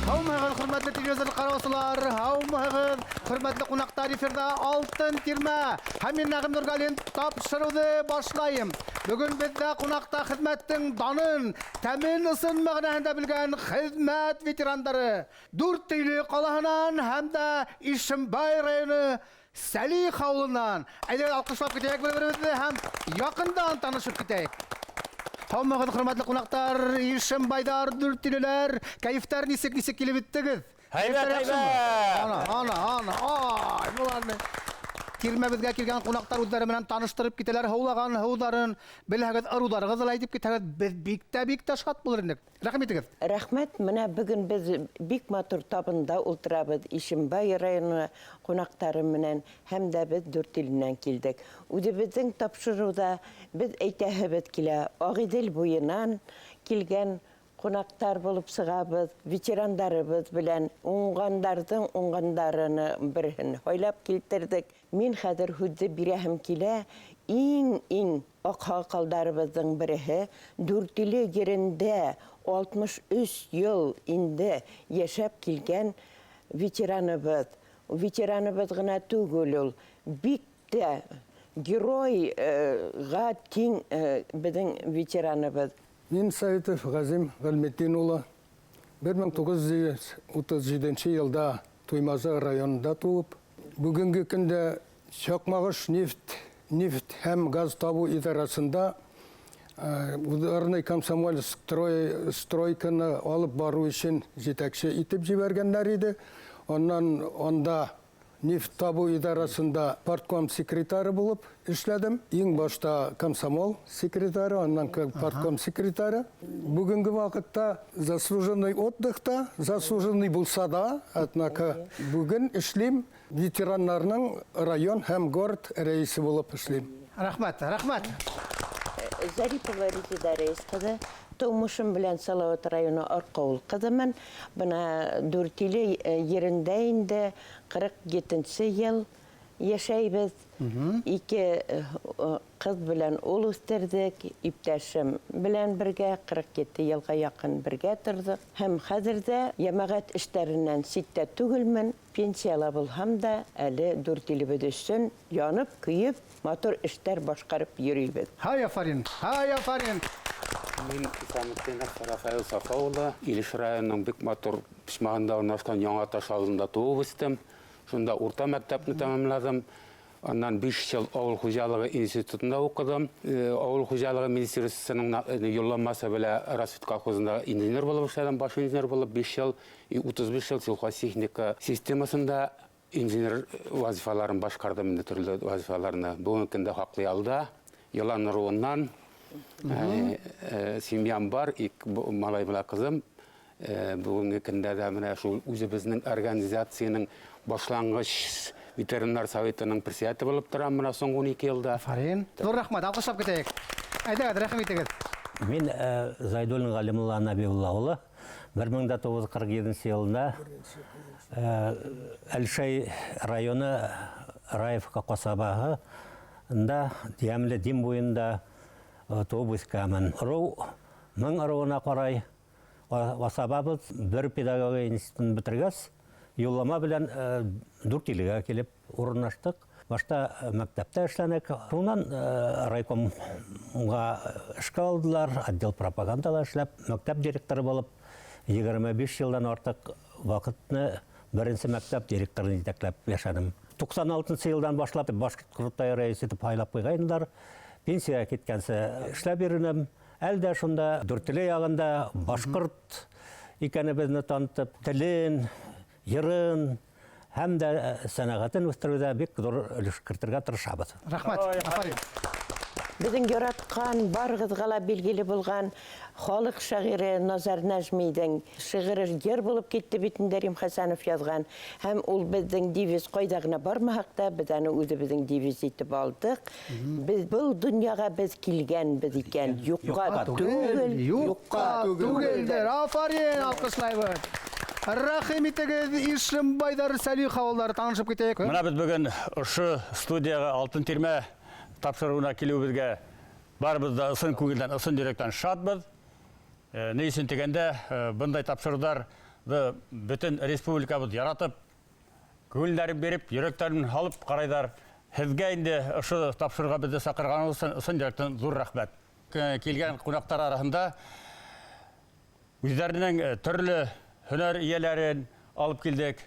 Һаумыһығыҙ, хөрмәтле телевизор ҡараусылар, һаумыһығыҙ, хөрмәтле ҡунаҡтар, эфирҙа Алтын тирмә һәм мин Нәғим Нургалин тапшырыуҙы башлайым. Бөгөн беҙҙә ҡунаҡта хеҙмәттең данын, тәмен ысын мәғәнәһендә белгән хеҙмәт ветерандары. Дүртөйлө ҡалаһынан һәм дә Ишембай районы Сәлих ауылынан. Әйҙәгеҙ, алҡышлап китәйек бер-беребеҙҙе һәм яҡындан танышып китәйек. Һаумыһығыҙ, хөрмәтле ҡунаҡтар, Ишембайҙар, дүртөйлөләр, кәйефтәр нисек, нисек килеп еттегеҙ? Һәйбәт, Кәйефтәр яҡшымы? һәйбәт! Ана, ана, ана, ай, быларны. Тирмәбеҙгә килгән ҡунаҡтар үҙҙәре менән таныштырып китәләр, һыулаған һыуҙарын, белһәгеҙ, ырыуҙарығыҙҙы ла әйтеп китһәгеҙ, беҙ бик тә, бик тә шат булыр инек. Рәхим итегеҙ. Рәхмәт, менә бөгөн беҙ бик матур табында ултырабыҙ Ишембай районы ҡунаҡтары менән һәм дә беҙ Дүртөйленән килдек. Үҙебеҙҙең тапшырыуҙа беҙ әйтәһебеҙ килә, Ағиҙел буйынан килгән ҡунаҡтар булып сығабыҙ, ветерандарыбыҙ белән уңғандарҙың уңғандарыны береһен һайлап килтерҙек. Мин хәҙер һүҙҙе бирәһем килә, иң-иң аҡһаҡалдарыбыҙҙың береһе Дүртөйлө ерендә 63 йыл инде йәшәп килгән ветераныбыҙ. Ветераныбыҙ ғына түгел ул, бик тә геройға тиң беҙҙең ветераныбыҙ. Мин Сәйітов Ғәзим Ғилметдин улы 1937 йылда Туймазы районында тыуып, бөгөнгө көндә Чакмагыш нефть һәм газ табыу идарасында ударный комсомол стройканы алып барыу өсөн етәксе итеп җибәргәннәр иде. Аннан анда нефть табыу идарасында партком секретары булып эшләдем. Иң башта комсомол секретары, аннан партком секретары. Бүгенге вакытта заслуженный отдыхта, заслуженный булса да, однако бүген эшлим, ветераннарның район һәм город рәисе булып эшлим. Рәхмәт, рәхмәт. Зарипова Резида Рәис ҡыҙы, тыумышым белән Салават районы Арҡауыл ҡыҙымын. Бына Дүртөйлө ерендә инде 47 йыл йәшәйбеҙ. Ике ҡыҙ белән ул үҫтерҙек, иптәшем белән бергә 47 йылға яҡын бергә торҙоҡ. Һәм хәҙер ҙә йәмәғәт эштәренән ситтә түгелмен, пенсияла булһам да, әле Дүртөйлөбөҙ өсөн янып, көйөп, матур эштәр башҡарып йөрөйбөҙ. Һай, афарин, һай, афарин. Мин Исламетдинов Рафаил Сафа улы, Илеш районының бик матур почмағында урынлашҡан Яңаташ ауылында тыуып үҫтем. Шунда урта мәктәпне тамамланым. Аннан 5 йыл ауыл хужалығы институтында уҡыным. Ауыл хужалығы министерствосының юлламасы белән Рассвет колхозында инженер булып эшләдем, баш инженер булып 5 йыл, и 35 йыл сельхозтехника системасында инженер вазифаларын башҡарҙым, инде төрлө вазифаларны. Бөгөнгө көндә хаҡлы ялда, йылан ырыуынан, семьям бар, ике малай белән ҡыҙым. Бөгөнгө көндә дә менә шул үҙебеҙҙең организацияның башланғыш ветеринар советының председателе булып торам менә соңғы 12 йылда. Афарин. Ҙур рәхмәт, алҡышлап китәйек. Әйҙәгеҙ, рәхим итегеҙ. Мин Зайдуллин Ғалимулла Нәбиулла улы, 1947 йылында Әлшәй районы Раевка ҡасабаһында, Йәмле Дим буйында тыуып үҫкәнмен. Ырыу мең ырыуына ҡарай ҡасабабыҙ бер педагогия институтын бөтөргәс, юллама белән Дүртөйлөгә килеп урынлаштыҡ. Башта мәктәптә эшләнек, шунан райкомға эшкә алдылар, отдел пропагандала эшләп, мәктәп директоры булып, 25 йылдан артыҡ ваҡытны беренсе мәктәп директорын етәкләп йәшәнем. Туҡсан алтынсы йылдан башлап башҡорт ҡоролтайы рәйесе итеп һайлап ҡуйғайнылар. Пенсияға киткәнсе эшләп йөрөнөм. Әле дә шунда Дүртөйлө яғында башҡорт икәнебеҙне танытып, телен, йырын һәм дә сәнәғәтен үҫтереүҙә бик ҙур өлөш кертергә тырышабыҙ. Рәхмәт, афарин. Беҙҙең яратҡан, барығыҙға ла билгеле булған халыҡ шағиры Назар Нәжмиҙең шиғыры йыр булып китте бит инде, Рим Хәсәнов яҙған. Һәм ул беҙҙең девиз, ҡайҙа ғына бармаһаҡ та, беҙ аны үҙебеҙҙең девиз итеп алдыҡ. Беҙ был донъяға беҙ килгәнбеҙ икән, юҡҡа түгел, юҡҡа түгелдер. Афарин, алҡышлайбыҙ. Рәхим итегеҙ, Ишембайҙар, Сәлих ауылдары, танышып китәйек. Бына беҙ бөгөн ошо студияға Алтын тирмә тапшырыуына килеүебеҙгә барыбыҙ ҙа ысын күңелдән, ысын йөрәктән шатбыҙ. Ни өсөн тигәндә, бындай тапшырыуҙар Бөтөн республикабыҙ яратып, күңелдәрен биреп, йөрәктәрен һалып ҡарайҙар. Һеҙгә инде ошо тапшырыуға беҙҙе саҡырғанығыҙ өсөн ысын йөрәктән ҙур рәхмәт. Килгән ҡунаҡтар араһында үҙҙәренең төрлө һөнәр эйәләрен алып килдек.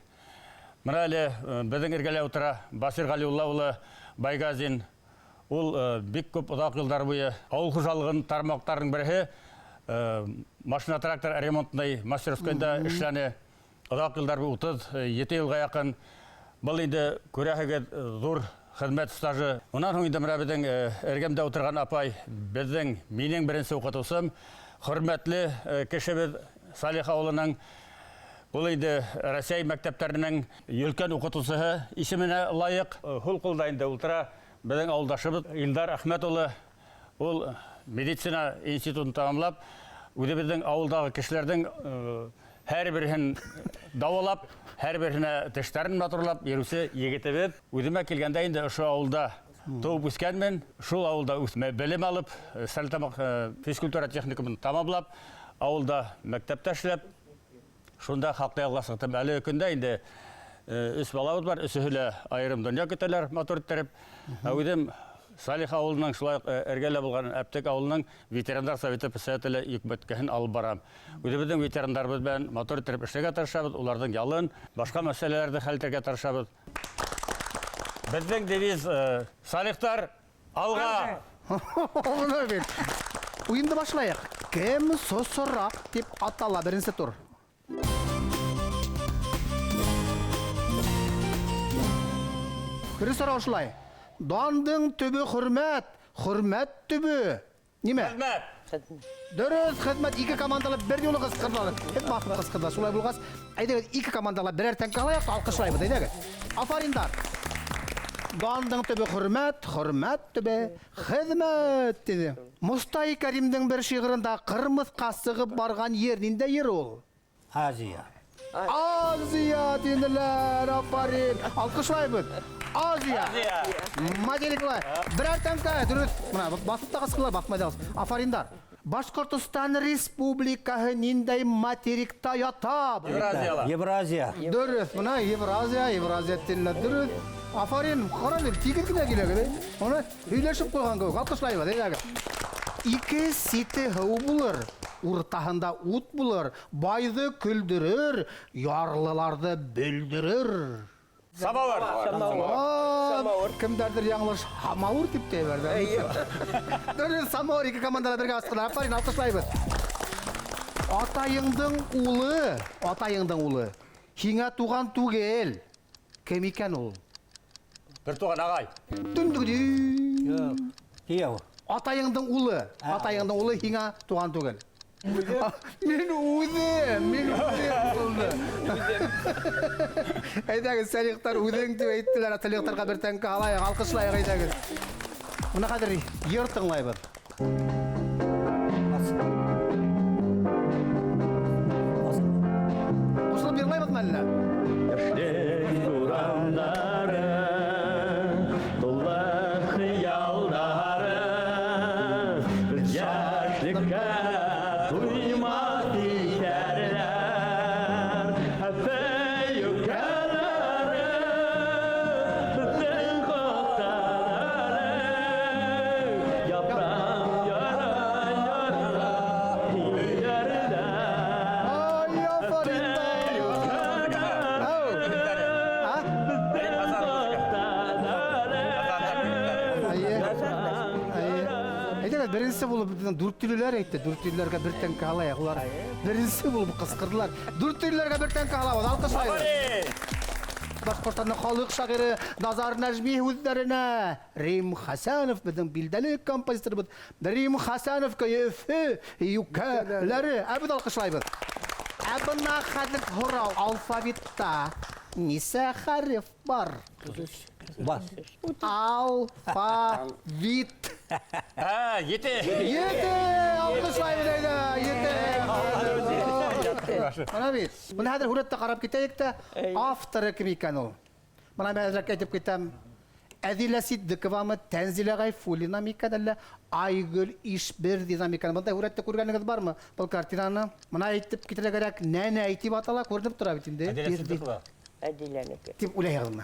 Мына әле беҙҙең эргәлә ултыра Басир Ғәлиулла улы Байгазин. Ул бик күп оҙаҡ йылдар буйы ауыл хужалығының тармаҡтарының береһе машина-трактор ремонтный мастерскойында эшләне. Оҙаҡ йылдар буйы 37 йылға яҡын. Был инде күрәһегеҙ ҙур хеҙмәт стажы. Унан һуң инде мына беҙҙең эргәмдә ултырған апай, беҙҙең, минең беренсе уҡытыусым, хөрмәтле кешебеҙ Салих ауылының. Ул инде Рәсәй мәктәптәренең өлкән уҡытыусыһы исеменә лайыҡ. Һул ҡулда инде ултыра беҙҙең ауылдашыбыҙ Илдар Әхмәт улы. Ул медицина институтын тамамлап, үҙебеҙҙең ауылдағы кешеләрҙең һәр береһен дауалап, һәр береһенә тештәрен матурлап йөрөүсе егетебеҙ. Үҙемә килгәндә инде ошо ауылда тыуып үҫкәнмен, шул ауылда үҫмә белем алып, Стәрлетамаҡ физкультура техникумын тамамлап, ауылда мәктәптә эшләп, шунда хаҡлы ялға сыҡтым. Әле көндә инде өс балабыҙ бар, өсөһө лә айырым донъя көтәләр, матур иттереп. Ә үҙем Салих ауылының шулай уҡ эргәлә булған Әптек ауылының ветерандар советы председателе йөкмәткәһен алып барам. Үҙебеҙҙең ветерандарыбыҙ менән матур иттереп эшләргә тырышабыҙ, уларҙың ялын, башҡа мәсьәләләрҙе хәл итергә тырышабыҙ. Беҙҙең девиз Салихтар алға! Бына бит. Уйынды башлайыҡ. Кем сосораҡ тип атала беренсе тур. Беренсе сорау ошолай. Дандың төбө хөрмәт, хөрмәт төбө. Нимә? Хеҙмәт. Дөрөҫ, хеҙмәт. Ике командалы бер юлы ҡысҡырҙылар. Һеҙ баҫып ҡысҡырҙылар. Шулай булғас, әйҙәгеҙ, ике командала берәр тәңкә алайыҡ, алҡышлайбыҙ, әйҙәгеҙ. Афариндар. Дандың төбө хөрмәт, хөрмәт төбө хеҙмәт тине. Мостай Кәримдең бер шиғырында ҡырмыҫҡа сығып барған ер ниндәй ер ул? Азия. Азия тинеләр, афарин. Алҡышлайбыҙ. Азия. Азия. Материклай. Берәр тәңкә, дөрөҫ. Мына баҫып та ҡысҡырҙылар, баҫмай ҙа ҡысҡырҙылар. Афариндар. Башҡортостан Республикаһы ниндәй материкта ята? Евразияла. Евразия. Дөрөҫ, мына Евразия, Евразия тинеләр, дөрөҫ. Афарин, ҡара әле, тигеҙ генә килә генә. Уны һөйләшеп ҡуйған кеүек, алҡышлайбыҙ, әйҙәгеҙ. Ике сите һыу булыр, уртаһында ут булыр, байҙы көлдөрөр, ярлыларҙы бөлдөрөр. Самауыр. Самауыр. Кемдәрҙер яңылыш самауыр тип тә ебәрҙе. Дөрөҫ, самауыр ике командала бергә асҡылар. Афарин, алҡышлайбыҙ. Атайыңдың улы, атайыңдың улы һиңә туған түгел. Кем икән ул? Бер туған ағай. Дүн-дүн-дүн. Юҡ, кейәү. Атайыңдың улы, атайыңдың улы һиңә туған түгел. Мин үҙем, мин үҙем булды. Әйҙәгеҙ, Салихтар үҙең тип әйттеләр, Салихтарға бер тәңкә алайыҡ, алҡышлайыҡ, әйҙәгеҙ. Бына хәҙер йыр тыңлайбыҙ. Ҡушылып йырлайбыҙмы әллә? Йәшлек урамдары, тулы хыялдары, йәшлеккә туймаҫ итәрләр, һөйөүкәләре беҙҙең хаҡтар әле, япраҡ яра, яра, һөйәрҙәр. Ай, афариндар! Ау! А? Әйе. Әйе. Әйҙәгеҙ, беренсе булып беҙҙең дүртөйлөләр әйтте. Дүртөйлөләргә бер тәңкә алайыҡ. Улар беренсе булып ҡысҡырҙылар. Дүртөйлөләргә бер тәңкә алабыҙ, алҡышлайбыҙ. Башҡортостандың халыҡ шағиры Назар Нәжми һүҙҙәренә Рим Хәсәнов, беҙҙең билдәле композиторыбыҙ Рим Хәсәнов көйө Өфө йүкәләре. Ә беҙ алҡышлайбыҙ. Ә бына хәҙер һорау: алфавитта нисә хәреф бар? Бар. Алфавит. Ә, ете. Ете! Алҡышлайбыҙ, әйҙә, ете. Бына бит. Бына хәҙер һүрәттә ҡарап китәйек тә, авторы кем икән ул? Бына мин әҙерәк әйтеп китәм. Әҙилә Ситдиковамы, Тәнзилә Ғәйфуллина микән, әллә Айгөл Ишбирҙина микән? Бындай һүрәтте күргәнегеҙ бармы? Был картинаны. Мына әйтеп китергә кәрәк, нәнәй тип атала, күренеп тора бит инде. Әҙилә Ситдиҡова. Әдиләнеке. Тип уйлайһығыҙмы?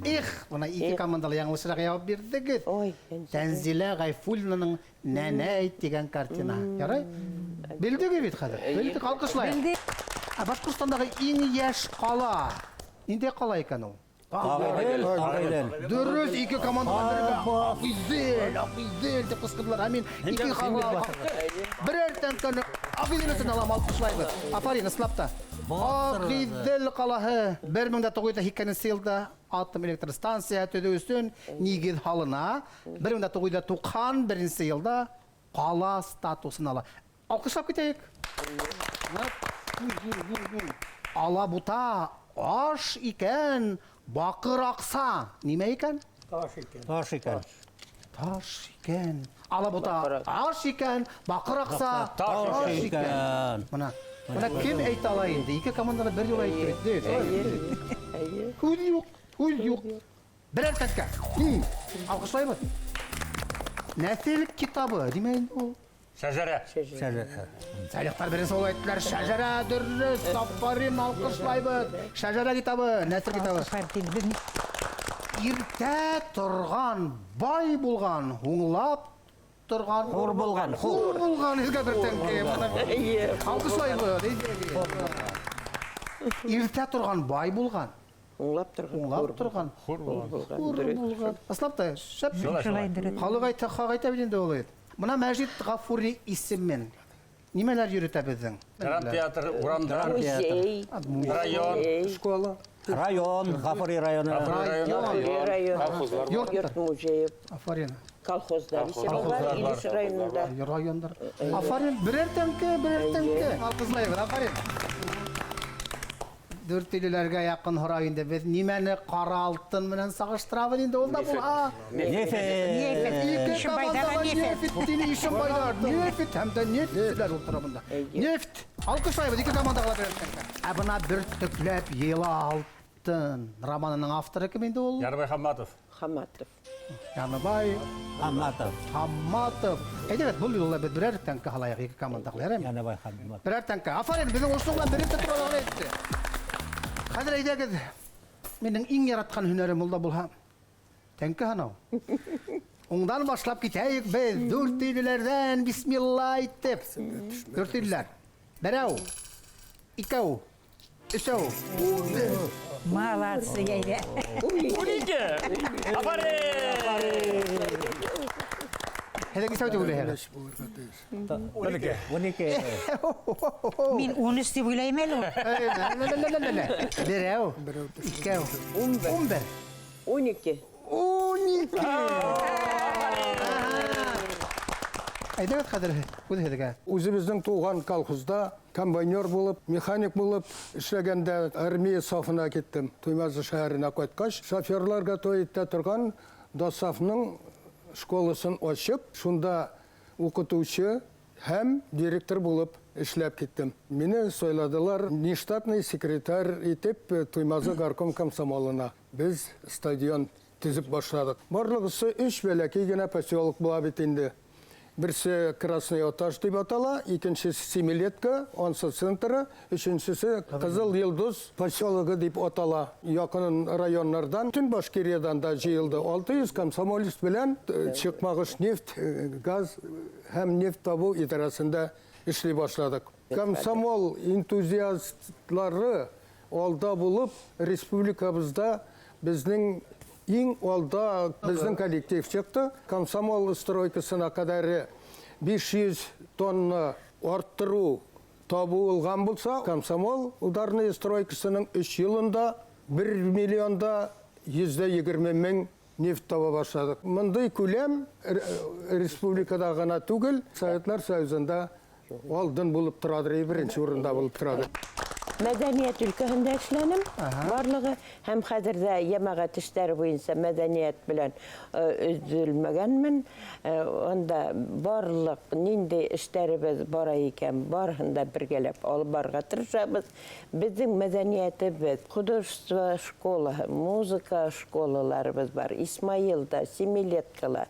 Их, бына ике команда ла яңылышыраҡ яуап бирҙегеҙ. Ой, Тәнзилә Ғәйфуллинаның Нәнәй тигән картина. Ярай? Белдегеҙ бит хәҙер. Белдек, алҡышлайыҡ. Белдек. Ә Башҡортостандағы иң йәш ҡала. Ниндәй ҡала икән ул? Ағиҙел, Ағиҙел. Дөрөҫ, ике команда бергә. Ағиҙел, Ағиҙел тип ҡысҡырҙылар. Ә мин ике ҡала. Берәр тәңкәне Ағиҙел өсөн алам, алҡышлайбыҙ. Афарин, ысынлап та. Ағиҙел ҡалаһы 1982 йылда атом электр станцияһы төҙөү өсөн нигеҙ һалына. 1991 йылда ҡала статусын ала. Алҡышлап китәйек. Алабута аш икән, баҡыр аҡса. Нимә икән? Таш икән. Таш икән. Таш икән. Алабута аш икән, баҡыр аҡса, Таш таш икән. икән. Бына, бына кем әйтә ала инде? Ике команданы бер юлы әйтте бит. Әйе. Һүҙ юҡ, һүҙ юҡ. Берәр тәңкә. Алҡышлайбыҙ. Нәҫел китабы, нимә инде ул? Шәжәрә. Шәжәрә. Сәлихтар беренсе булып әйттеләр. Шәжәрә дөрөҫ, афарин, алҡышлайбыҙ. Шәжәрә китабы, нәҫел китабы. Иртә торған, бай булған, һуңлап торған, Хур булған, хур. Хур булған, һеҙгә бер тәңкә. Әйе. Алҡышлайбыҙ. Иртә торған, бай булған. Уңлап торған. Уңлап торған. Хур булған. Хур булған. Ысынлап та, шәп. Шулай, шулай. Халыҡ әйтә, хаҡ әйтә бит инде ул әйт. Бына Мәжит Ғафури исемен нимәләр йөрөтә беҙҙең? Драмтеатр, урамдар, Музей. район, Школа. Район, Ғафури районы. Ғафури районы, Район. Колхозлар бар. Йорт музейы. Афарин. Колхоздар. Колхоздар бар. Илеш районында. Райондар. Афарин, берәр тәңкә, берәр тәңкә. Алҡышлайбыҙ, афарин. Дүртөйлөләргә яҡын һорау инде. Беҙ нимәне ҡара алтын менән сағыштырабыҙ инде, ул да булһа. Нефть. Ике Ишембайҙағы командаға нефть. нефть тине Ишембайҙар. Нефть һәм дә нефтселәр ултыра бында. Нефть. Алҡышлайбыҙ, ике командаға ла берәр тәңкә. Ә бына бөртөкләп йыйыла алтын романының авторы кем инде ул? Ярбай Хаматов. Хаматов. Ярбай Хаматов. Хаматов. Әйҙәгеҙ, был юлы беҙ берәр тәңкә һалайыҡ ике командаға, яраймы? Ярбай Хаматов. Берәр тәңкә. Афарин, беҙҙең ошо менән беренсе турала әйтте. Хәҙер әйҙәгеҙ, минең иң яратҡан һөнәрем ул да булһа, тәңкә һанау. Уңдан башлап китәйек беҙ, дүртөйлөләрҙән бисмилла итеп. Дүртөйлөләр. Берәү, икәү, өсәү, унбер. Молодцы, әйҙә. 12. Афарин! Һеҙҙең нисәү тип уйлайһығыҙ? 12. 12. Мин 13 тип уйлайым әле ул. Берәү, икәү, 11. 12. 12. Әйҙәгеҙ хәҙер үҙ һеҙгә. Үҙебеҙҙең тыуған колхозда комбайнер булып, механик булып эшләгәндә армия сафына киттем. Туймазы шәһәренә ҡайтҡас, шоферларға той итә торған ДОСААФның школасын асып, шунда уҡытыусы һәм директор булып эшләп киттем. Мине сайладылар нештатный секретарь итеп Туймазы горком комсомолына. Беҙ стадион төҙөп башланыҡ. Барлығысы өс бәләкәй генә поселок була бит инде. Берсе Красный Оташ тип атала, икенсеһе Семилетка, ансы центры, өсөнсөсө Кызыл Йылдыз поселогы дип атала. Яҡын районнардан, бөтөн Башкириядан да җыелды. 600 комсомолец белән Чыкмагыш нефть, газ һәм нефть табыу идарәсендә эшли башладык. Комсомол энтузиастлары алда булып, республикабызда безнең иң алда безнең коллектив чыкты. Комсомол стройкасына кадәр 500 тонна арттыру табылган булса, комсомол ударный стройкасының 3 елында 1 миллионда 120 мең нефть таба башладык. Мондый күләм республикада гына түгел, Советлар Союзында алдын булып торадыр, беренче урында булып торадыр. Мәдәниәт өлкәһендә эшләнем барлығы һәм хәҙер дә йәмәғәт эштәре буйынса мәдәниәт белән өҙөлмәгәнмен. Анда барлыҡ ниндәй эштәребеҙ бара икән, барыһын да бергәләп алып барырға тырышабыҙ. Беҙҙең мәҙәниәтебеҙ, художество школаһы, музыка школаларыбыҙ бар. Исмаилда, Семилеткала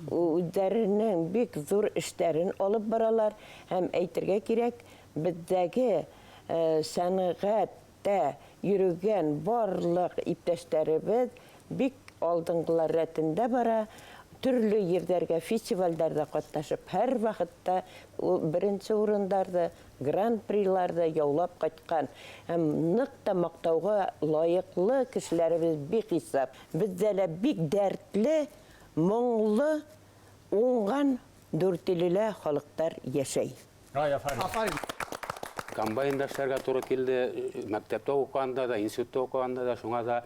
үҙҙәренең бик ҙур эштәрен алып баралар һәм әйтергә кирәк, беҙҙәге сәнғәттә йөрөгән барлыҡ иптәштәребеҙ бик алдынғылар рәтендә бара, төрлө ерҙәргә, фестивалдәрҙә ҡатнашып, һәр ваҡытта беренсе урындарҙы, гран-приларҙы яулап ҡайтҡан һәм ныҡ та маҡтауға лайыҡлы кешеләребеҙ бихисап. Беҙҙә лә бик дәртле, моңло, уңған Дүртөйлөлә халыҡтар йәшәй. Ай, афарин. Афарин. Комбайнда эшләргә тура килде, мәктәптә уҡығанда да, институтта уҡығанда да, шуңа да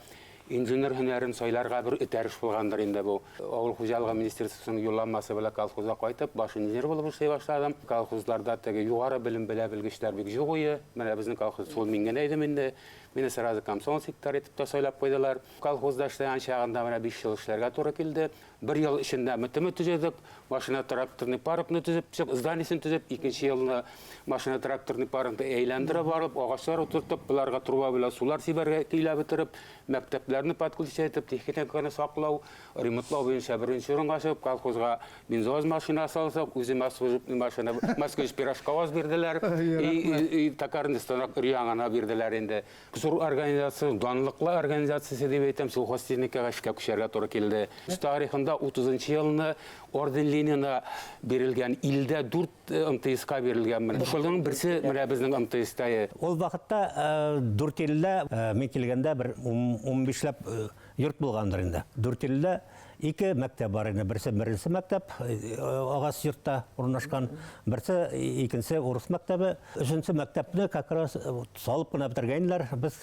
инженер һөнәрен сайларға бер этәреш булғандыр инде бу. Авыл хуҗалыгы министрлыгының юлламасы белән колхозга кайтып, баш инженер булып эшләй башладым. Колхозларда теге югары белем белә белгечләр бик юк иде. Менә безнең колхоз шул мин генә идем инде. Мине сразу комсомол секретарь итеп тә сайлап куйдылар. Колхозда эшләгән чагында менә 5 ел эшләргә туры килде. Бер ел эчендә МТМ төзедек, машина тракторный паркны төзеп, зданиесен төзеп, икенче елны машина тракторный паркны әйләндереп барып, агачлар утыртып, буларга труба белән сулар сибәргә көйләп бетереп, мәктәпләрне подключать итеп, техниканы саклау, ремонтлау буенча беренче урынга чыгып, колхозга бензовоз машинасы алсак, үземә служебный машина, Москвич пирожковоз бирделәр, и токарный станок өр-яңына бирделәр инде. Зур организация, данлыклы организациясе дип әйтәм, сельхозтехникага эшкә күчәргә туры килде. Үз тарихында 30 елны орден Ленина бирелгән, илдә 4 МТСка бирелгән. Менә шуларның берсе менә безнең МТСта. Ул вакытта Дүртөйледә мин килгәндә бер унбишләп йорт булгандыр инде. Дүртөйледә ике мәктәп бар иде. Берсе беренче мәктәп, ағас йортта урнашкан, берсе икенче урыс мәктәбе. Өченче мәктәпне как раз салып кына бетергәннәр. Без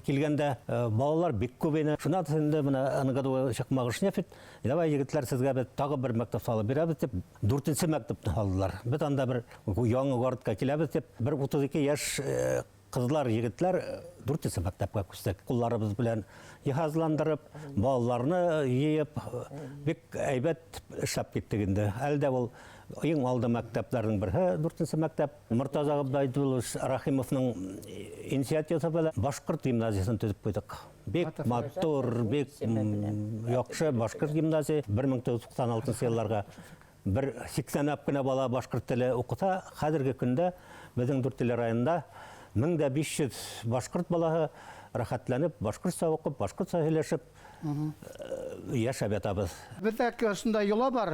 килгәндә балалар бик күп иде. Шуннан соң инде менә НГДУ Чакмагыш нефть, давай егетләр, сезгә без тагы бер мәктәп салып бирәбез дип, дүртенче мәктәпне салдылар. Без анда бер яңа городка киләбез дип, бер 32 яшь кызлар, егетләр дүртенче мәктәпкә күчтек. Кулларыбыз белән җиһазландырып, балаларны җыеп, бик әйбәт эшләп киттек инде. Әле дә ул иң алды мәктәпләрнең бере, дүртенче мәктәп. Мортаза Габдуллович Рахимовның инициативасы белән башкорт гимназиясен төзеп куйдык. Бик матур, бик яхшы башкорт гимназия. Бер мең тугыз йөз туксан алтынчы елларга бер сиксәнләп кенә бала башкорт теле укыса, хәзерге көндә безнең Дүртөйле районында мең дә биш йөз башкорт балаһы рәхәтләнеп, башкортча укып, башкортча һөйләшеп, яшәп ятабыз. Беҙҙә шундай йола бар.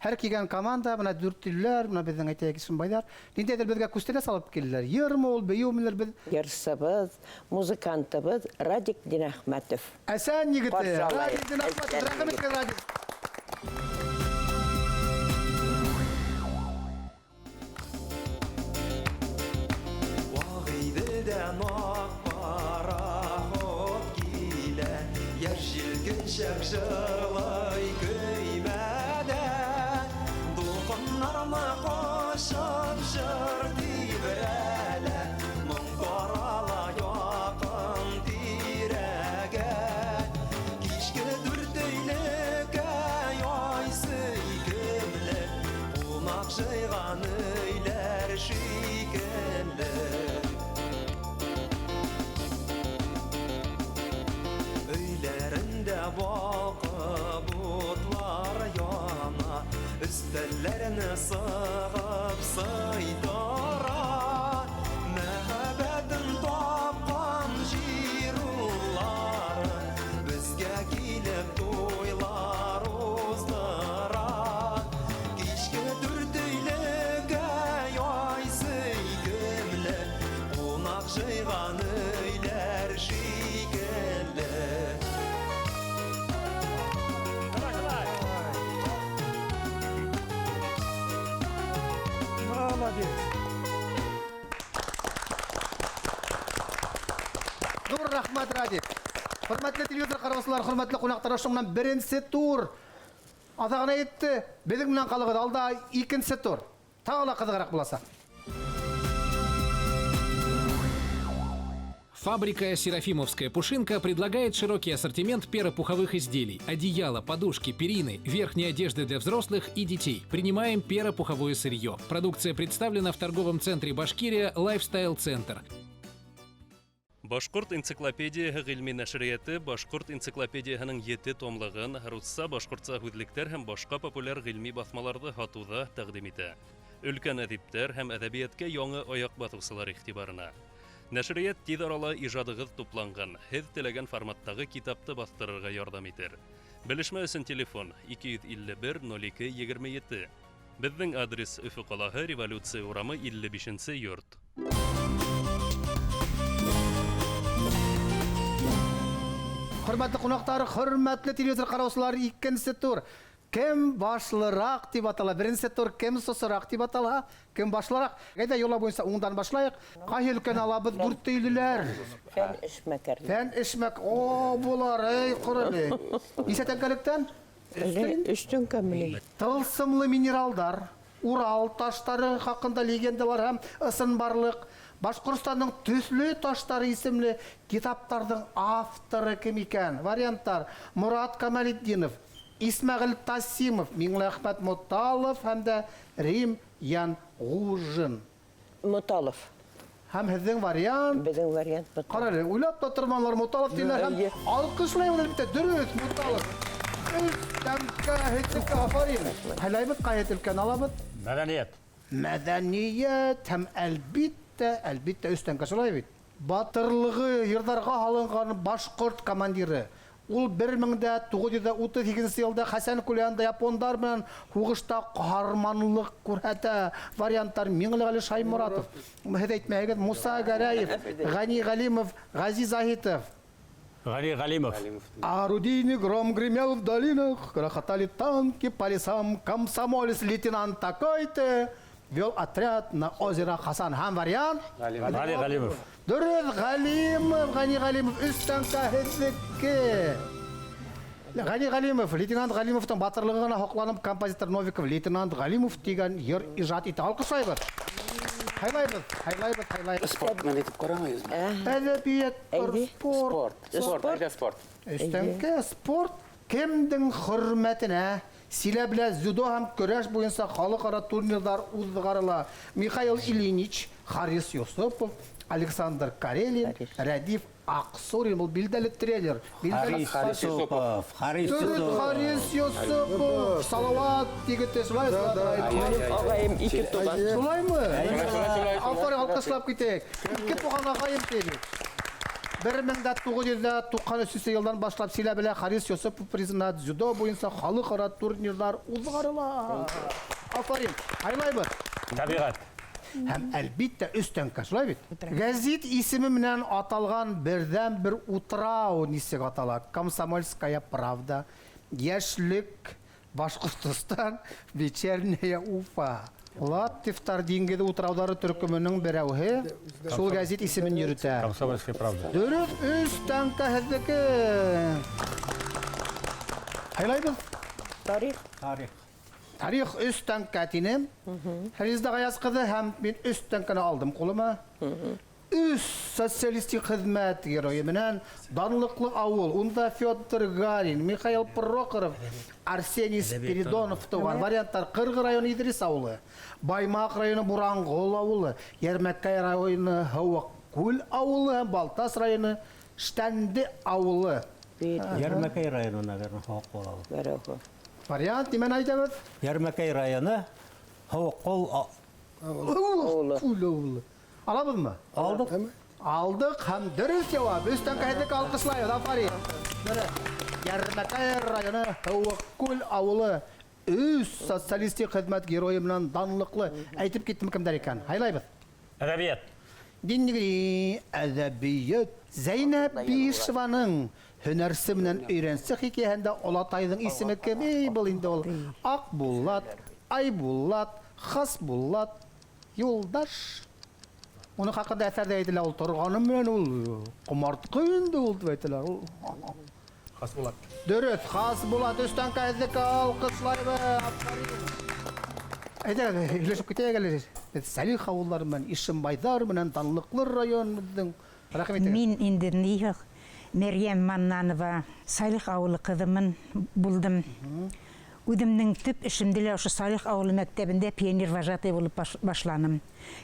Һәр килгән команда, бына Дүртөйлөләр, бына беҙҙең әйтәйек Ишембайҙар, ниндәйҙер беҙгә күстәнәс алып килделәр. Йырмы ул, бейеүмелер беҙ? Йырсыбыҙ, музыкантыбыҙ Радик Динәхмәтов. Әсән егете, Ҡаршы алайыҡ. Радик Динәхмәтов, Әсән рәхмәт егете. Радик. Вағиҙелдән аҡ пароход килә, йәш елкенсәк жырлай көймәдә. Дулҡыннарны ҡушып жыр тибрәлә, моң тарала яҡын тирәгә. Киске Дүртөйлекә яй сөйкемле, ҡунаҡ жыйған өйләр шикелле. Өйләрендә балкып утлар яна, өстәлләрне сығып сыйдыра. Мәхәббәтен тапҡан җир уллары безгә килеп туйлар уздыра. Кичке Дүртөйлекә яй сөйкемле, ҡунаҡ жыйған өйләр шикелле. Молодец. Ҙур рәхмәт, Радик. Хөрмәтле телевизор ҡараусылар, хөрмәтле ҡунаҡтар, ошо менән беренсе тур аҙағына етте. Беҙҙең менән ҡалығыҙ, алда икенсе тур. Тағы ла ҡыҙығыраҡ буласаҡ. Фабрика «Серафимовская пушинка» предлагает широкий ассортимент перопуховых изделий, одеяла, подушки, перины, верхней одежды для взрослых и детей. Принимаем перопуховое сырье. Продукция представлена в торговом центре «Башкирия» «Лайфстайл Центр». Башҡорт энциклопедияһы ғилми нәшриәте Башҡорт энциклопедияһының 7 томлығын русса, башҡортса һүҙлектәр һәм башҡа популяр ғилми баҫмаларҙы һатыуҙа тәҡдим итә. Өлкән әҙиптәр һәм әҙәбиәткә яңы аяҡ баҫыусылар иғтибарына. Нәшриәт тиҙ арала ижадығыҙ тупланған, һеҙ теләгән форматтағы китапты баҫтырырға ярҙам итер. Белешмә өсөн телефон 251 02 27. Беҙҙең адрес Өфө ҡалаһы, Революция урамы 55 йорт. Хөрмәтле ҡунаҡтар, хөрмәтле телевизор ҡараусылар, икенсе тур. Кем башлыраҡ тип атала? Беренсе тур кем сосораҡ тип атала? Кем башлыраҡ? Әйҙә юла буйынса уңдан башлайыҡ. Ҡайһы өлкәне алабыҙ? Дүртөйлөләр. Фән эшмәкәрләр. Фән эшмәк. О, булар, эй, ҡороле. Нисә тәңкәлектән? Өс тәңкә. Тылсымлы минералдар, Урал таштары хаҡында легендалар һәм ысынбарлыҡ, Башҡортостандың төҫлө таштары исемле китаптарҙың авторы кем икән? Варианттар: Мурат Камалетдинов, Исмәғил Тасимов, Миңлеәхмәт Моталов һәм дә Рим Янғужин. Моталов. Һәм һеҙҙең вариант? Беҙҙең вариант Моталов. Ҡара әле, уйлап та торманылар, Моталов тинеләр һәм алҡышлайбыҙ, әлбиттә, дөрөҫ, Моталов. Өс тәңкә һеҙҙеке, афарин. Һайлайбыҙ, ҡайһы өлкәне алабыҙ? Мәҙәниәт. Мәҙәниәт һәм әлбиттә, өс тәңкә, шулай бит. Батырлығы йырҙарға һалынған башҡорт командиры. Ул 1938 йылда Хәсән күл янында япондар менән һуғышта ҡаһарманлыҡ күрһәтә. Варианттар: Миңлеғәле Шайморатов, һеҙ әйтмәйһегеҙ, Муса Гәрәев, Ғәни Ғәлимов, Ғәзиз Заһитов. Ғәни Ғәлимов. Орудийный гром гремел в долинах, грохотали танки по лесам, комсомолец лейтенант такой-то вел отряд на озеро Хасан. Һәм вариант? Ғәни Ғәлимов. Дөрөҫ, Ғәлимов, Ғәни Ғәлимов, өс тәңкә һеҙҙеке. Ғәни Ғәлимов, лейтенант Ғәлимовтың батырлығына һоҡланып, композитор Новиков лейтенант Ғәлимов тигән йыр ижад итә. Алҡышлайбыҙ. Һайлайбыҙ, һайлайбыҙ, һайлайбыҙ. Спорт менән әйтеп ҡарамайбыҙмы? Әҙәбиәт, спорт. Спорт, әйҙә спорт. Өс тәңкә спорт. Кемдең хөрмәтенә Силәблә дзюдо һәм көрәш буйынса халыҡ-ара турнирҙар уҙғарыла? Михаил Ильинич, Харис Юсупов, Александр Карелин, Рәдиф Аҡсурин. Был билдәле тренер. Харис Юсупов, Харис Юсупов. Харис Юсупов. Салават егете, шулай Ағайым ике туған. Шулаймы? Афарин, алҡышлап китәйек. Ике туған ағайым тине. 1993 йылдан башлап Силәбелә Харис Юсупов призына дзюдо буйынса халыҡ-ара турнирҙар уҙғарыла. Афарин, һайлайбыҙ. Тәбиғәт. Һәм әлбиттә өс тәңкә, шулай бит? Гәзит исеме менән аталған берҙән-бер утрау нисек атала? Комсомольская правда, Йәшлек, Башҡортостан, Вечерняя Уфа. Лаптевтар диңгеҙе утрауҙары төркөмөнөң берәүһе шул гәзит исемен йөрөтә. Комсомольская правда. Дөрөҫ, өс тәңкә һеҙҙеке. Һайлайбыҙ. Тарих. Тарих. Тарих өс тәңкә тинем. Резеда Ғаяз ҡыҙы, һәм мин өс тәңкәне алдым ҡулыма. Өс социалистик хеҙмәт геройы менән данлыҡлы ауыл. Унда Федор Гарин, Михаил Прохоров, Арсений Спиридонов тыуған. Варианттар: Ҡырғы районы Иҙрис ауылы, Баймаҡ районы Буранғол ауылы, Йәрмәкәй районы Һыуыҡкүл ауылы һәм Балтас районы Штәнде ауылы. Йәрмәкәй районы, наверное, Һыуыҡкүл ауылы. Вариант нимәне әйтәбеҙ? Йәрмәкәй районы Һыуыҡкүл ауылы. Ауылы. Алабыҙмы? Алдыҡ. Алдыҡ һәм дөрөҫ яуап. Өс тәңкә һеҙҙеке, алҡышлайбыҙ. Афарин. Дөрөҫ. Йәрмәкәй районы Һыуыҡкүл ауылы өс социалистик хеҙмәт геройы менән данлыҡлы. Әйтеп киттем кемдәр икән. Һайлайбыҙ. Әҙәбиәт. Динлеге әҙәбиәт. Зәйнәп Бишеваның һөнәрсе менән өйрәнсе хикәйәһендә олатайҙың исеме кем? Эй, был инде ул Аҡбулат, Айбулат, Хасбулат, Юлдаш. Уның хаҡында әҫәрҙә әйтелә, ул торғаны менән ул ҡомартҡы инде ул тип әйтелә. Ул Хасбулат. Дөрөҫ, Хасбулат. Өс тәңкә һеҙҙеке, алҡышлайбыҙ. Афарин. Әйҙә, һөйләшеп китәйек әле. Беҙ Сәлих ауылдары менән, Ишембайҙар менән данлыҡлы район беҙҙең. Рәхим итегеҙ. Мин инде ни юҡ, Мәрйәм Маннанова, Салих ауылы ҡыҙымын булдым. Үҙемдең төп эшемде лә ошо Салих ауылы мәктәбендә пионер вожатый булып башланым.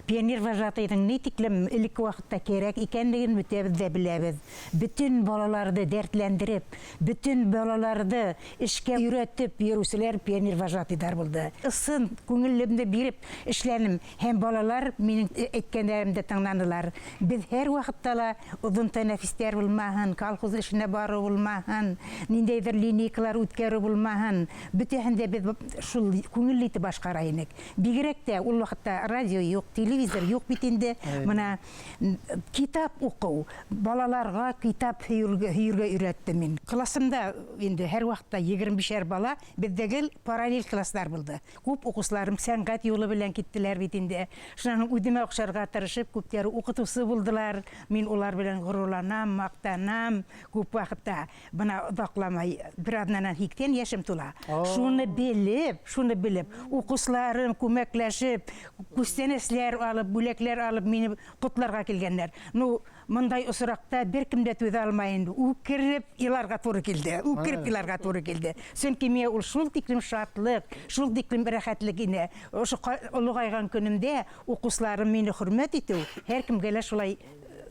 Пионер вожатыйҙың ни тиклем элекке ваҡытта кәрәк икәнлеген бөтәбеҙ ҙә беләбеҙ. Бөтөн балаларҙы дәртләндереп, бөтөн балаларҙы эшкә өйрәтеп йөрөүселәр пионер вожатыйҙар булды. Ысын күңелемде биреп эшләнем һәм балалар минең әйткәндәремде тыңланылар. Беҙ һәр ваҡытта ла оҙон тәнәфестәр булмаһын, колхоз эшенә барыу булмаһын, ниндәйҙер линейкалар үткәреү булмаһын, бөтәһен дә беҙ шул күңелле итеп башҡара инек. Бигерәк тә ул ваҡытта радио юҡ, телевизор юҡ бит инде. Бына китап уҡыу, балаларға китап һөйөргә өйрәттем мин. Классымда инде һәр ваҡытта егерме бишәр бала, беҙҙә гел параллель класстар булды. Күп уҡыусыларым сәнғәт юлы белән киттеләр бит инде. Шунан һуң үҙемә оҡшарға тырышып, күптәре уҡытыусы булдылар. Мин улар белән ғорурланам, маҡтанам күп ваҡытта. Бына оҙаҡламай бер аҙнанан һикһән йәшем тула. Шуны белеп, уҡыусыларым күмәкләшеп, күстәнәсләр алып, бүләкләр алып мине ҡотларға килгәндәр. Ну, мындай осраҡта бер кем дә түҙә алмай инде. Үкереп иларға тура килде. Үкереп иларға тура килде. Сөнки миңә ул шул тиклем шатлыҡ, шул тиклем рәхәтлек ине. Ошо олоғайған көнөмдә уҡыусыларым мине хөрмәт итеү, һәр кемгә лә шулай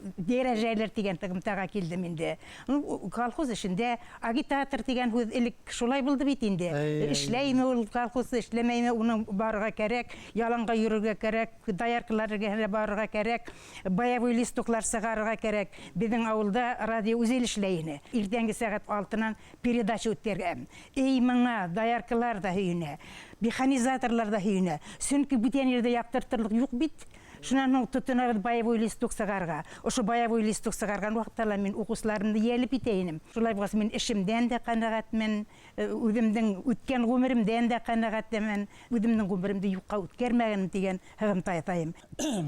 дәрәжәләр тигән тығымтаға килдем инде. Колхоз эшендә агитатор тигән һүҙ элек шулай булды бит инде. Эшләйме ул колхоз, эшләмәйме, уның барырға кәрәк, яланға йөрөргә кәрәк, дояркалар эргәһенә барырға кәрәк, боевой листоклар сығарырға кәрәк. Беҙҙең ауылда радио үҙе эшләй ине. Иртәнге сәғәт алтынан передача үткәргән. Эй, миңа дояркалар ҙа һөйөнә, механизаторлар ҙа һөйөнә. Сөнки бүтән ерҙә яҡтыртырлыҡ юҡ бит. Шунан һуң тотонабыҙ боевой листок сығарға. Ошо боевой листок сығарған ваҡытта ла мин уҡыусыларымды йәлеп итә инем. Шулай булғас, мин эшемдән дә ҡәнәғәтмен, үҙемдең үткән ғүмеремдән дә ҡәнәғәтмен, үҙемдең ғүмеремде юҡҡа үткәрмәгәнем тигән һығымта айтайым.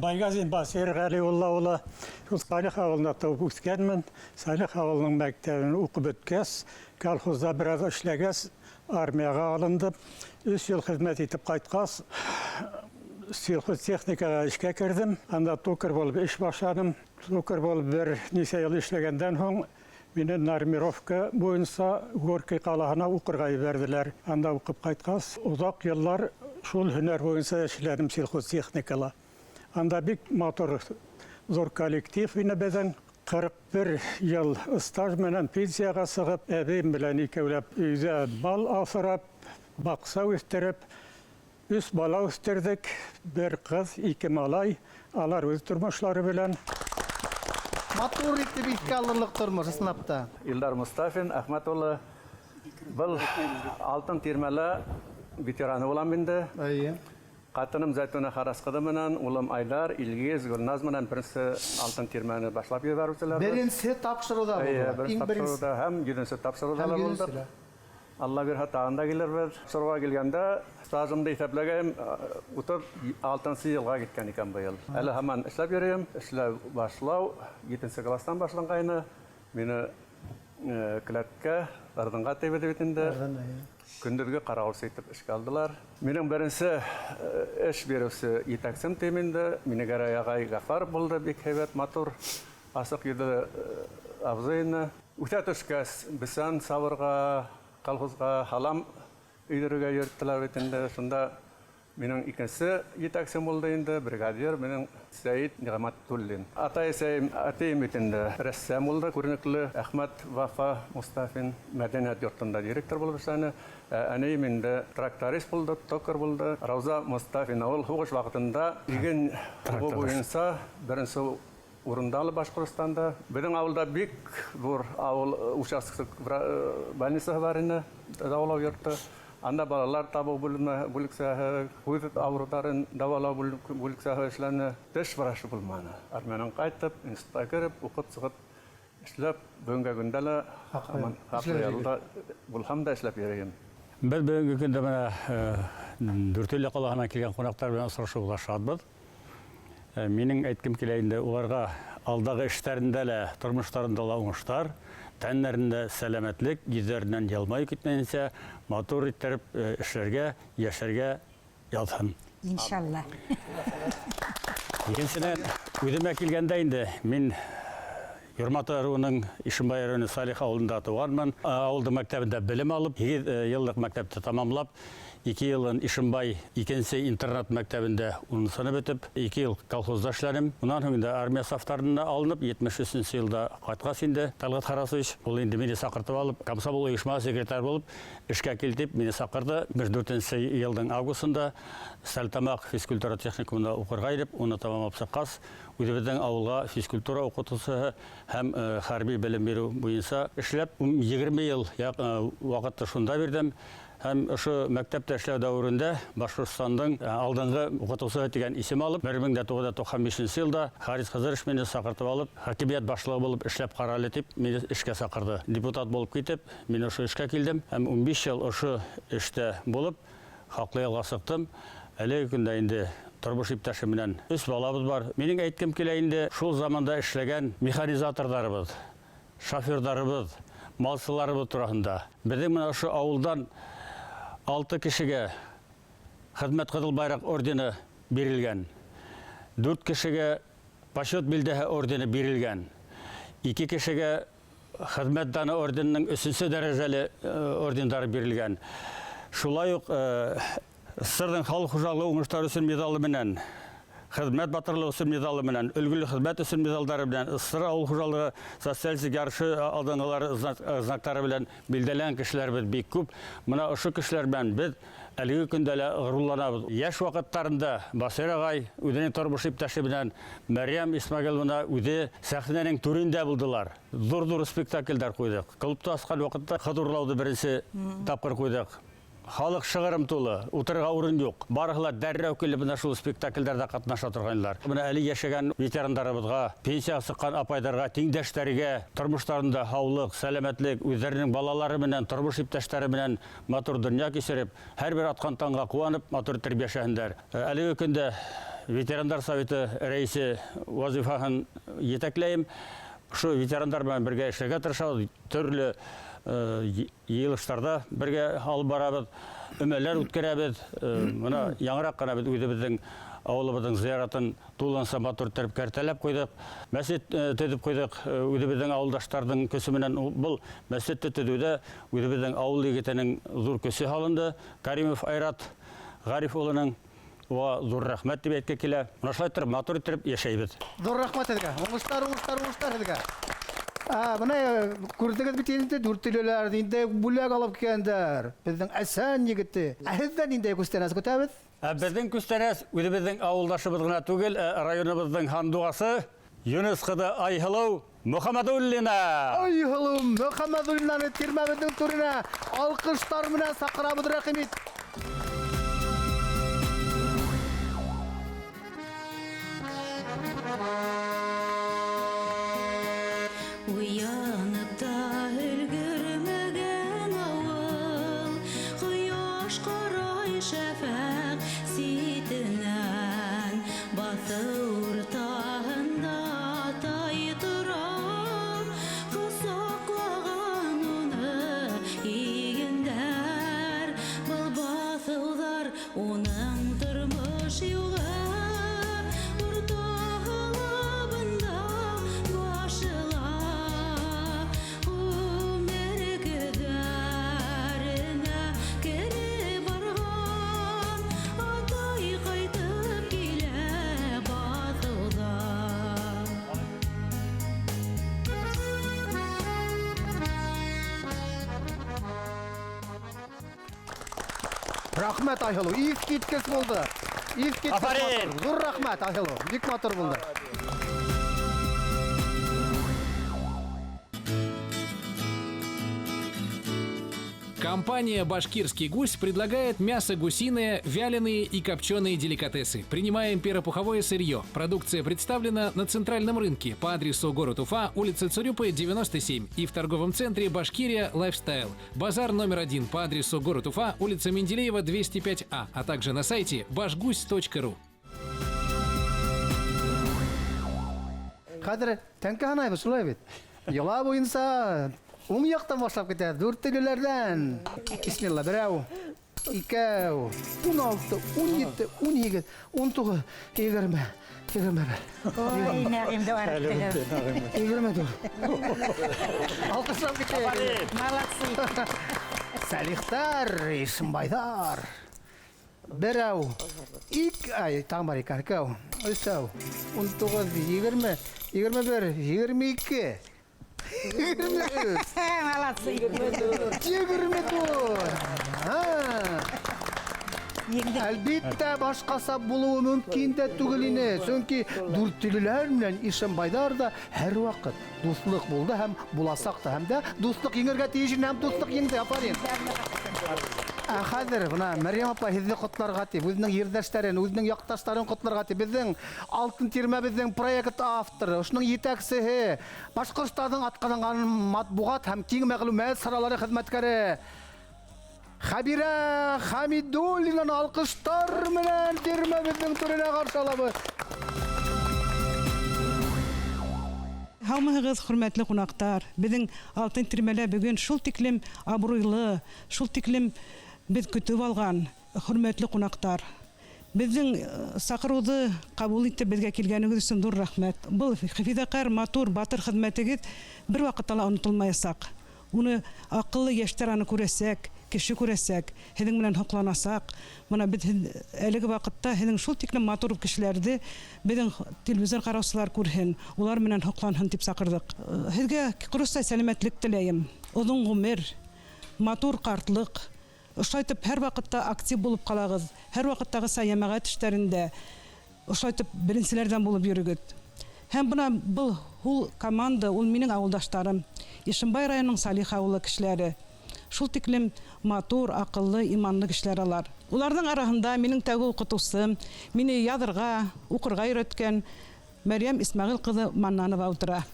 Байгазин Басир Ғәлиулла улы, шул Салих ауылында тыуып үҫкәнмен. Салих ауылының мәктәбен уҡып бөткәс, колхозда бер аҙ эшләгәс, армияға алындым. Өс йыл хеҙмәт итеп ҡайтҡас, сельхозтехникаға эшкә керҙем. Анда токарь булып эш башланым. Токарь булып бер нисә йыл эшләгәндән һуң мине нормировка буйынса Горький ҡалаһына уҡырға ебәрҙеләр. Анда уҡып ҡайтҡас, оҙаҡ йыллар шул һөнәр буйынса эшләнем сельхозтехникала. Анда бик матур ҙур коллектив ине беҙҙең. 41 йыл стаж менән пенсияға сығып, әбейем белән икәүләп өйҙә мал аҫырап, баҡса үҫтереп, өс бала үҫтерҙек, бер ҡыҙ, ике малай, алар үҙ тормошлары белән. Матур итеп иҫкә алырлыҡ тормош, ысынлап та. Илдар Мустафин, Әхмәт улы, был алтын тирмәлә ветераны булам инде. Ҡатыным Зәйтүнә Харас ҡыҙы менән, улым Айдар, Илгиз, Гөлназ менән беренсе алтын тирмәне башлап ебәреүселәр. Беренсе тапшырыуҙа Эйе, булдылар. беренсе Иң беренсе. тапшырыуҙа һәм йөҙөнсө тапшырыуҙа Һәм ла йөҙөнсө булдыҡ. лә. Алла бирһә, тағын да килербеҙ. Тапшырыуға килгәндә стажымды иҫәпләгәйем, утыҙ алтынсы йылға киткән икән быйыл. Әле һаман эшләп йөрөйөм. Эшләү башлау етенсе класстан башланғайны. Мине келәткә, ырҙынға тейбеҙ бит инде. Ырҙын, эйе. Көндөҙгө ҡарауылсы итеп эшкә алдылар. Минең беренсе эш биреүсе етәксем тим инде. Мине Гәрәй ағай Ғәфәров булды, бик һәйбәт, матур, асыҡ йөҙлө абзый ине. Үҫә төшкәс, бесән сабырға, колхозға һалам өйҙөрөргә йөрөттөләр бит инде. Шунда минең икенсе етәксем булды инде, бригадир минең Сәйет Ниғмәтуллин. Атай-әсәйем, әтейем бит инде рәссам булды, күренекле Әхмәт Вафа Мустафин мәдәниәт йортонда директор булып эшләне. Әнейем инде тракторист булды, токарь булды. Рауза Мустафина ул һуғыш ваҡытында иген Тракторист. буйынса беренсе урында алып Башҡортостанда. Беҙҙең ауылда бик ҙур ауыл участок больницаһы бар ине, дауалау йорто. Анда балалар табыу бүлеме, бүлексәһе, күҙ ауырыуҙарын дауалау бүлексәһе эшләне. Теш врачы булманы. Армиянан ҡайтып, институтҡа кереп, уҡып сығып, эшләп, бөгөнгө көндә лә Хаҡлы. һаман хаҡлы Эшләп ялда булһам да эшләп йөрөйөм. Беҙ бөгөнгө көндә бына Дүртөйлө ҡалаһынан килгән ҡунаҡтар менән осрашыуға шатбыҙ. Минең әйткем килә инде, уларға алдағы эштәрендә лә, тормоштарында ла уңыштар, тәннәрендә сәләмәтлек, йөҙҙәренән йылмайып китмәйенсә, матур иттереп эшләргә, йәшәргә яҙһын. Иншалла. Икенсенән, үҙемә килгәндә инде, мин Юрматы ырыуының Ишембай районы Салих ауылында тыуғанмын. Ауылдың мәктәбендә белем алып, 8 йыллыҡ мәктәпте тамамлап, 2 йылын Ишембай 2-нсе интернат мәктәбендә 10 сынып бөтөп, 2 йыл колхозда эшләнем. Унан һуң инде армия сафтарына алынып, 73 йылда ҡайтҡас инде Талғат Харасович ул инде мине саҡыртып алып, комсомол ойошма секретарь булып эшкә кил дип мине саҡырды. 74 йылдың августында Стәрлетамаҡ физкультура техникумында уҡырға инеп, уны тамамлап сыҡҡас, үҙебеҙҙең ауылға физкультура уҡытыусыһы һәм хәрби белем биреү буйынса эшләп, 20 йыл ваҡытты шунда бирҙем. Һәм ошо мәктәптә эшләү дәүерендә Башҡортостандың алдынғы уҡытыусыһы тигән исем алып, 1995 йылда Харис Хызырович мине саҡыртып алып, хакимиәт башлығы булып эшләп ҡара әле тип мине эшкә саҡырҙы. Депутат булып китеп, мин ошо эшкә килдем һәм 15 йыл ошо эштә булып, хаҡлы ялға сыҡтым. Әлеге көндә инде тормош иптәше менән 3 балабыҙ бар. Минең әйткем килә инде, шул заманда эшләгән механизаторҙарыбыҙ, шоферҙарыбыҙ, малсыларыбыҙ тураһында. Беҙҙең менән ошо ауылдан 6 кешегә Хеҙмәт Ҡыҙыл Байраҡ ордены бирелгән. 4 кешегә Почет билдәһе ордены бирелгән. 2 кешегә Хеҙмәт даны орденының 3-нсе дәрәжәле ордендары бирелгән. Шулай уҡ СССРҙың халыҡ хужалығы уңыштары өсөн медалы менән, Хеҙмәт батырлығы өсөн медалы менән, өлгөлө хеҙмәт өсөн медалдары менән, СССР ауыл хужалығы социалистик ярышы алдынғылары знактары белән билдәләнгән кешеләребеҙ бик күп. Мына ошо кешеләр белән беҙ әлеге көндә лә ғорурланабыҙ. Йәш ваҡыттарында Басир ағай үҙенең тормош иптәше менән Мәрйәм Исмәғиловна үҙе сәхнәнең түрендә булдылар. Ҙур-ҙур спектаклдәр ҡуйҙыҡ. Клубта асҡан ваҡытта ҡыҙ урлауҙы беренсе тапҡыр ҡуйҙыҡ. Халыҡ шығырым тулы, утырырға урын юҡ. Барыһы ла дәррәү килеп бына шул спектаклдәрҙә ҡатнаша торғайнылар. Бына әле йәшәгән ветерандарыбыҙға, пенсияға сыҡҡан апайҙарға, тиңдәштәргә тормоштарында һаулыҡ, сәләмәтлек, үҙҙәренең балалары менән, тормош иптәштәре менән матур донъя кисереп, һәр бер атҡан таңға ҡыуанып, матур итеп йәшәһендәр. Әлеге көндә ветерандар советы рәйесе вазифаһын етәкләйем. Ошо ветерандар менән бергә эшләргә тырышабыҙ, төрлө йыйылыштарҙа бергә алып барабыҙ, өмәләр үткәрәбеҙ. Бына яңыраҡ ҡына беҙ үҙебеҙҙең ауылыбыҙҙың зыяратын тулынса матур итеп кәртәләп ҡуйҙыҡ, мәсет төҙөп ҡуйҙыҡ. Үҙебеҙҙең ауылдаштарҙың көсө менән был мәсетте төҙөүҙә үҙебеҙҙең ауыл егетенең ҙур көсө һалынды. Каримов Айрат Ғариф улының уға ҙур рәхмәт тип әйтке килә. Мына шулай итеп матур итеп йәшәйбеҙ. Ҙур рәхмәт һеҙгә. Уңыштар, уңыштар, уңыштар һеҙгә. Бына күрҙегеҙ бит инде, дүртөйлөләр инде бүләк алып килгәндәр. Беҙҙең Әсән егете. Ә һеҙҙән ниндәй күстәнәс көтәбеҙ? Беҙҙең күстәнәс үҙебеҙҙең ауылдашыбыҙ ғына түгел, районыбыҙҙың һандуғасы Юныс ҡыҙы Айһылыу Мөхәммәдуллина. Айһылыу Мөхәммәдуллинаны тирмәбеҙҙең түренә алҡыштар менән саҡырабыҙ, рәхим ит. Уянып та өлгөрмәгән ауыл, ҡояш ҡарай шәфәҡ ситенән, баҫыу уртаһында тай тора, ҡосаҡлаған уны игендәр. Был баҫыуҙар уның тормош юлы, Рәхмәт, Айһылыу, иҫ киткес булды. Иҫ киткес Афарин! матур. Ҙур рәхмәт, Айһылыу, бик матур булды. Компания «Башкирский гусь» предлагает мясо гусиное, вяленые и копченые деликатесы. Принимаем перопуховое сырье. Продукция представлена на центральном рынке по адресу город Уфа, улица Цурюпы, 97 и в торговом центре «Башкирия Лайфстайл». Базар номер 1 по адресу город Уфа, улица Менделеева, 205А, а также на сайте башгусь точка ру. Хәҙер тәңкә һанайбыҙ, шулай бит. Йола буйынса уң яҡтан башлап китә, дүртөйлөләрҙән. Бисмилла, берәү, Икәү, 16, 17, 18, 19, 20, 21. Ой, Нәғимде арыттығыҙ. 24. Алҡышлап китәйек. Молодцы. Сәлихтар, Ишембайҙар. Берәү, ик, ай, тағы бар икән, икәү, өсәү, 19, 20, 21, 22, 23. Молодцы. 24. Ха. Әлбиттә, башҡаса булыуы мөмкин дә түгел ине. Сөнки дүртөйлөләр менән Ишембайҙар ҙа һәр ваҡыт дуҫлыҡ булды һәм буласаҡ та. Һәм дә дуҫлыҡ еңергә тейеш ине, һәм дуҫлыҡ еңде. Афарин. Ә хәҙер бына Мәрйәм апай һеҙҙе ҡотларға тип, үҙенең ерҙәштәрен, үҙенең яҡташтарын ҡотларға тип, беҙҙең Алтын тирмәбеҙҙең проект авторы, ошоноң етәксеһе, Башҡортостандың атҡаҙанған матбуғат һәм киң мәғлүмәт саралары хеҙмәткәре Хәбирә Хәмидуллинаны алҡыштар менән тирмәбеҙҙең түренә ҡаршы алабыҙ. Һаумыһығыҙ, хөрмәтле ҡунаҡтар. Беҙҙең Алтын тирмәлә бөгөн шул тиклем абруйлы, шул тиклем беҙ көтөп алған хөрмәтле ҡунаҡтар. Беҙҙең саҡырыуҙы ҡабул итеп беҙгә килгәнегеҙ өсөн ҙур рәхмәт. Был фиҙаҡәр, матур, батыр хеҙмәтегеҙ бер ваҡытта ла онотолмаясаҡ. Уны аҡыллы йәштәр аны күрәсәк, кеше күрәсәк, һеҙҙең менән һоҡланасаҡ. Бына беҙ әлеге ваҡытта һеҙҙең шул тиклем матур кешеләрҙе беҙҙең телевизор ҡараусылар күрһен, улар менән һоҡланһын тип саҡырҙыҡ. Һеҙгә ҡоростай сәләмәтлек теләйем, оҙон ғүмер, матур ҡартлыҡ. Ошолай итеп һәр ваҡытта актив булып ҡалағыҙ, һәр ваҡыттағыса йәмәғәт эштәрендә ошолай итеп беренселәрҙән булып йөрөгөҙ. Һәм бына был ул команда, ул минең ауылдаштарым, Ишембай районының Салих ауылы кешеләре. Шул тиклем матур, аҡыллы, иманлы кешеләр алар. Уларҙың араһында минең тәүге уҡытыусым, мине яҙырға, уҡырға өйрәткән Мәрйәм Исмәғил ҡыҙы Маннанова ултыра.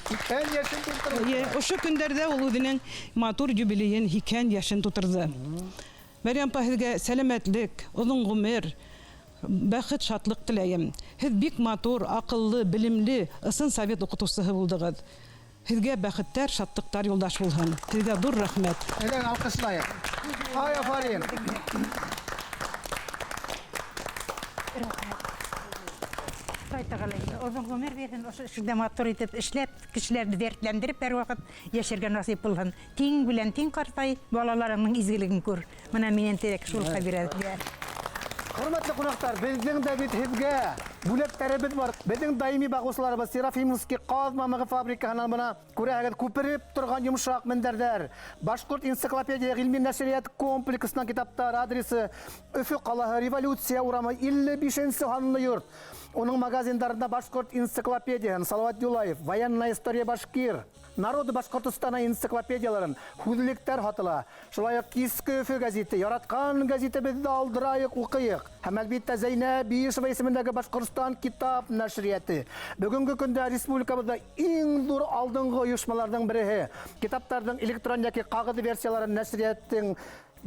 Һикһән йәшен тултырҙы. Эйе, ошо көндәрҙә ул үҙенең матур юбилейын һикһән йәшен тултырҙы. Мәрйәм апа, һеҙгә сәләмәтлек, оҙон ғүмер, бәхет, шатлыҡ теләйем. Һеҙ бик матур, аҡыллы, белемле, ысын совет уҡытыусыһы булдығыҙ. Һеҙгә бәхеттәр, шатлыҡтар юлдаш булһын. Һеҙгә ҙур рәхмәт. Әйҙәң, алҡышлайыҡ. Ай, афарин. Оҙон ғүмер бирһен, ошо эшеңдә матур итеп эшләп, кешеләрҙе дәртләндереп һәр ваҡыт йәшәргә насип булһын. Тиң белән тиң ҡартай, балаларыңдың изгелеген күр. Бына минән теләк шул Хәбирә. Хөрмәтле ҡунаҡтар, беҙҙең дә бит һеҙгә бүләктәребеҙ бар. Беҙҙең даими бағыусыларыбыҙ Серафимовский ҡаҙ мамығы фабрикаһынан бына күрәһегеҙ күпереп торған йомшаҡ мендәрҙәр. Башҡорт энциклопедия ғилми нәшриәт комплексынан китаптар, адресы Өфө ҡалаһы, Революция урамы, илле бишенсе һанлы йорт. Уның магазиндарында Башҡорт энциклопедияһын, Салават Юлаев, Военная история башкир, Народы Башҡортостана энциклопедияларын, һүҙлектәр һатыла. Шулай уҡ Киске Өфө гәзите, яратҡан гәзитебеҙҙе алдырайыҡ, уҡыйыҡ. Һәм әлбиттә Зәйнәб Биишева исемендәге Башҡортостан китап нәшриәте. Бөгөнгө көндә республикабыҙҙа иң ҙур алдынғы ойошмаларҙың береһе. Китаптарҙың электрон йәки ҡағыҙ версияларын нәшриәттең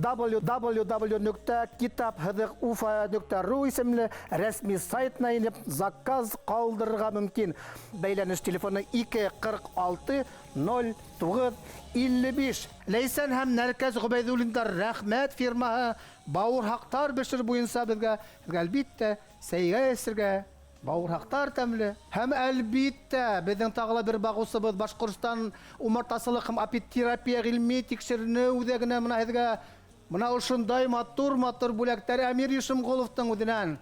w w w нөктә китап һыҙыҡ уфа нөктә ру исемле рәсми сайтына инеп заказ ҡалдырырға мөмкин. Бәйләнеш телефоны ике ҡырҡ алты ноль туғыҙ илле биш. Ләйсән һәм Нәркәс Ғөбәйҙуллиндар рәхмәт фирмаһы бауырһаҡтар бешереү буйынса беҙгә, әлбиттә, сәйгә эсергә бауырһаҡтар тәмле. Һәм әлбиттә, беҙҙең тағы ла бер бағыусыбыҙ Башҡортостан умартасылыҡ һәм апитерапия ғилми тикшеренеү үҙәгенә бына һеҙгә бына ошондай матур-матур бүләктәр Әмир Ишемғоловтың үҙенән.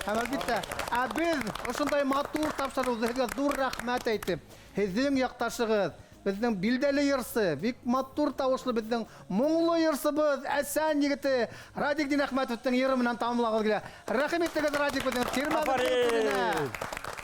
Һәм әлбиттә, ә беҙ ошондай матур тапшырыуҙы һеҙгә ҙур рәхмәт әйтеп, һеҙҙең яҡташығыҙ, беҙҙең билдәле йырсы, бик матур тауышлы беҙҙең моңло йырсыбыҙ Әсән егете Радик Динәхмәтовтың йыры менән тамамлағыҙ килә. Рәхим итегеҙ, Радик, беҙҙең тирмәбеҙҙең түренә.